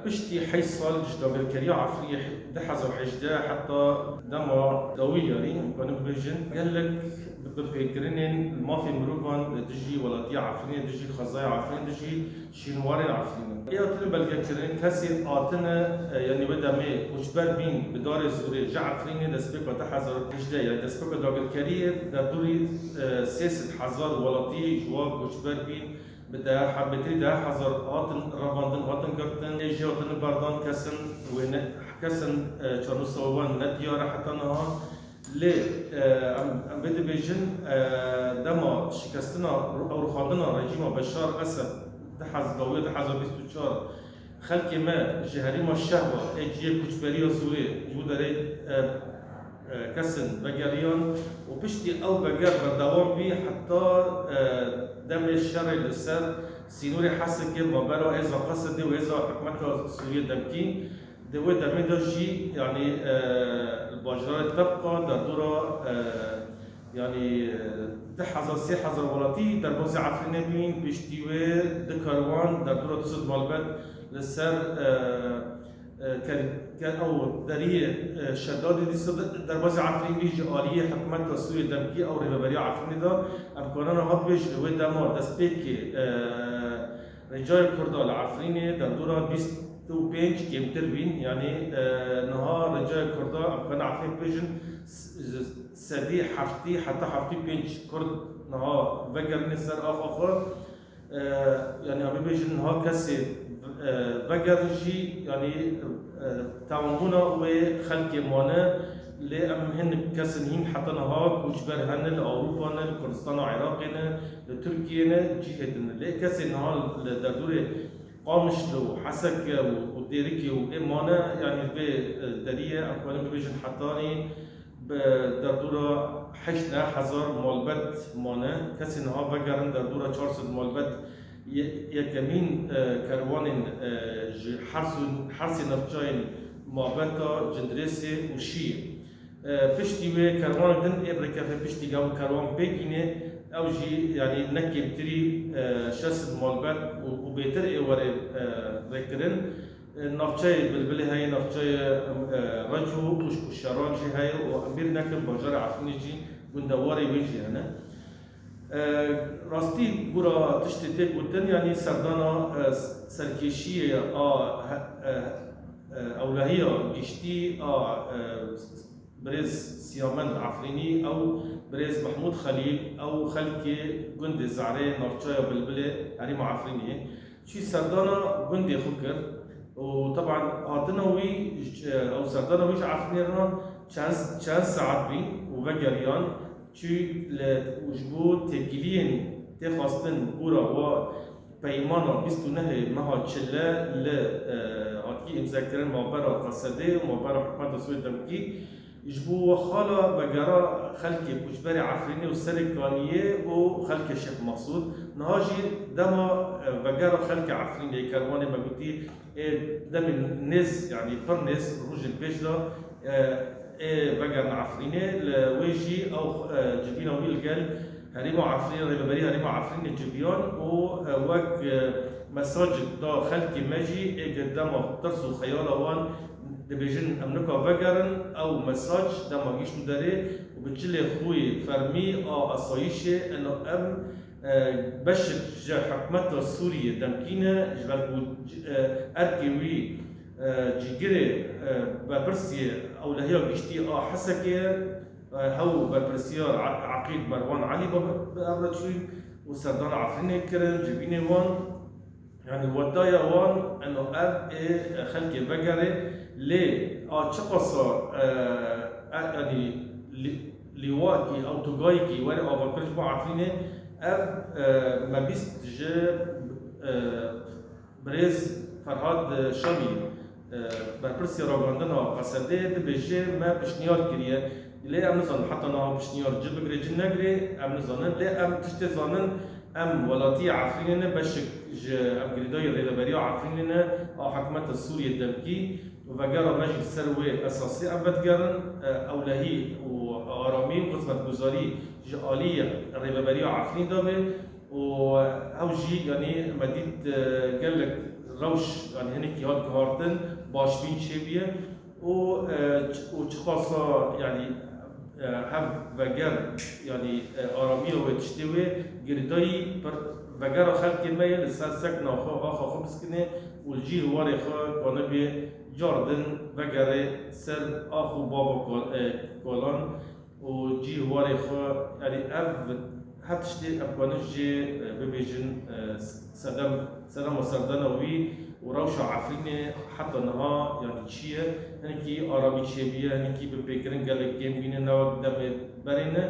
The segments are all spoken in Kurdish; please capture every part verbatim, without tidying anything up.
Piştî heşt sal ji dagirkeriya Efrînê du hezar hejdeh heta dema dawî, yanî em karin bibêjin, gelek bi, bi pêkirinên mafê mirovan dijî welatiya Efrînê, dijî xezaya Efrînê, dijî şînwarên Efrînê. Ê hatine belgekirin, kesên hatine, e, yanî wê demê koçber bîn bi darê zorê ji Efrînê destpêka du hezar hejdeh, yanî destpêka dagirkeriyê derdorî, e, sê sed hezar welatî ji wan koçber bîn. Bi deh, bi tê deh hezar hatin revandin, hatin girtin. Ê jî hatine berdan, kesin wê ne, kesin, e, çarnûsa wan ne diyar e heta niha. Lê, e, em, em vê dibêjin, e, dema şikestina, ew rûxandina rejîma Beşar Esed du hezar, dawiya du hezar bîst û çar, xelkê me ji herêma Şehba ê cihê koçberiya zorê ji bo derê, e, e, kesin vegeriyan û piştî ew veger berdewam bî heta, e, demê şerê li ser sînorê Hesekê mabera hêza Qesedê û hêza hikûmeta Sûriyê demkî. Di wê demê de jî, yanî, e, li bajarê Tebqa derdora, e, yanî, e, du hezar, sê hezar welatî derbasî Efrînê bûn, piştî wê du kerwan derdora du sed malbet li ser, e, e, ker-, ker-, ew deriyê, e, Şedadê dîsa de-, derbasî Efrîn bî ji aliyê hikûmeta Sûriyê demkî ew rêveberiya Efrînê de. Em karin niha bibêjin wê dema destpêkê, e, rêcayê Kurda li Efrînê derdora bîst û pênc kêmtir bîn. Yanî, e, niha rêcayê Kurda, em karin Efrîn bibêjin, s-, sedî heftî heta heftî û pênc Kurd niha vegerine ser axa xwe. E, yanî, em bibêjin niha kesê, e, vegerin jî, yanî, e, tamambûna wê xelkê mane, lê em hinek kesên hîn heta niha koçber hene, li Ewropa ne, li Kurdistana Iraqê ne, li Tirkiyê ne, cihê din ne. Lê kesê niha li derdorê Qamişlo, Heseke û, û Dêrikê û ê mane, yanî vê, e, deriyê, em karin bibêjin hetanî bi derdora heşt neh hezar malbet mane. Kesên niha vegerin derdora çar sed malbet ye-, yekemîn, e, kerwanên, e, ji Hers û, Hersê navçeyên Mabeta, Cindirêsê û Şiyê. E, piştî wê kerwanê din ê birêkefê piştî ew kerwan pêk hînê, ew jî, yanî, ne kêmtirî, e, şeş sed malbet û, û bêtir ê were, e, rêkirin. E, navçeyê Bilbilê heye, navçeyê, e, Reco û, û Şeran jî heye û em bîr nekin bajarê Efrînê jî gundewarê wê jî hene. E, rastî gora tiştê tê gotin, yanî serdana, e, serkêşiyê a he-, e, e, ewlehiya giştî a, e, birêz Siyamend Efrînî, ew birêz Mehmûd Xelîl, ew xelkê gundê Zerê navçeya Bilbilê herêma Efrînê ye. Çû serdana gundê xwe kir û teban hatina wî, ew serdana wî ji Efrînê re çend, çend saet bîn û vegeriyan, çû li, û ji bo têkiliyên tê xwestin gora wa peymana bîst û nehê meha Çile li, e, hatî îmzekirin mabera Qesedê û mabera hikûmeta Sûriyê demkî, ji bo xala vegera xelkê koçberê Efrînê û Serê Kaniyê û xelkê Şêx Mesûd. Niha jî dema, e, vegera xelkê Efrînê, kerwanê me gotî, ê demên nêz, yanî pir nêz, rojên pêş de, e, ê vegerine Efrînê, li wê jî ew, e, civîna wî li gel herêma Efrînê, rêveberî herêma Efrînê civiyan û, e, wek, e, mesajek da xelkê me jî, ê ke dema tirs û xeyala wan dibêjin, em nika vegerin, ew mesaj dema gihîştin derê û bi cilê xwe yê fermî a asayîşê, eno em, e, beşek ji hikûmeta Sûriyê demkî ne, ji ber ku, e, erkê wî, e, cîgirê, e, berpirsiyê ewlehiya giştî a Hesekê ye, e, hew berpirsiyar E-, Eqîd Merwan Elî bi, bi ev re çûn û serdana Efrînê kirin, civînê wan. Yanî wetaya wan, eno ev ê xelkê vegerê, lê a çiqasa, e, e, yanî lî-, lîwakî, ew tugayekî were avakirin ji bo Efrînê, ev, e, me bîst ji, e, birêz Ferhad Şamî, e, berpirsê ragihandina Qesedê dibêje, me pişniyar kiriye. Lê em nizanin heta niha pişniyar ci bigire, ci negire, em nizanin. Lê em tiştê zanin, em welatiyê Efrînê ne, beşek ji em girêdayî rêveberiya Efrînê ne, a hikûmeta Sûriyê demkî û vegera me jî li ser wê esasî em vedigerin, e, ewlehî û aramî û xizmetguzarî ji aliyê rêveberiya Efrîn de be û ew jî, yanî me dît, e, gelek rewş, yanî hinekî hat guhartin, başbîn çêbûye û, e, ç-, û çiqasa, yanî, e, hev veger, yanî, e, aramiya wê tiştê wê girêdayî pir vegera xelkê me ye, li ser sekna xwe, axa xwe biskine û li cî warê xwe kanibê cardin vegere ser ax û bava kal-, e, kalan û cî warê xwe, yanî ev, her tiştê em kanin jê, e, bibêjin, e, sedem, sedema serdana wî û rewşa Efrînê heta niha, yanî çi ye? Hinekî aramî çêbûye, hinekî binpêkirin gelek kêm bîne, ne wek demê berê ne.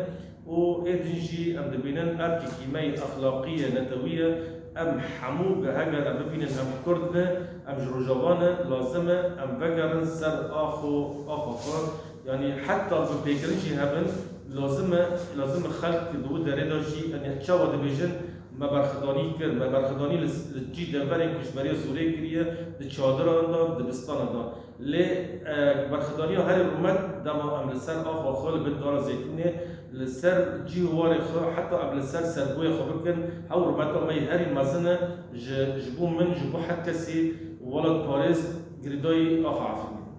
Û ê din jî em dibînin erkekî me yê exlaqî ye, netewî ye. Em hemû ge-, heger em bibînin em Kurd ne, em ji Rojava ne, lazim e em vegerin ser ax û axa xwe. Yanî heta binpêkirin jî hebin, lazim e, lazim e xelk di wî derê de jî, yanî çawa dibêjin, me berxwedanî kir, me berxwedanî li, li cî deverên ku ji beriya zorê kiriye, di çadiran de, dibistanan de. Lê, e, berxwedaniya herî rûmet dema em li ser axa xwe li bin dara zeytûnê, li ser cî û warê xwe, heta em li ser sergoya xwe bikin, ew rûmeta me yê herî mezin e ji, ji bo min, ji bo her kesî welatparêz girêdayî axa Efrînê.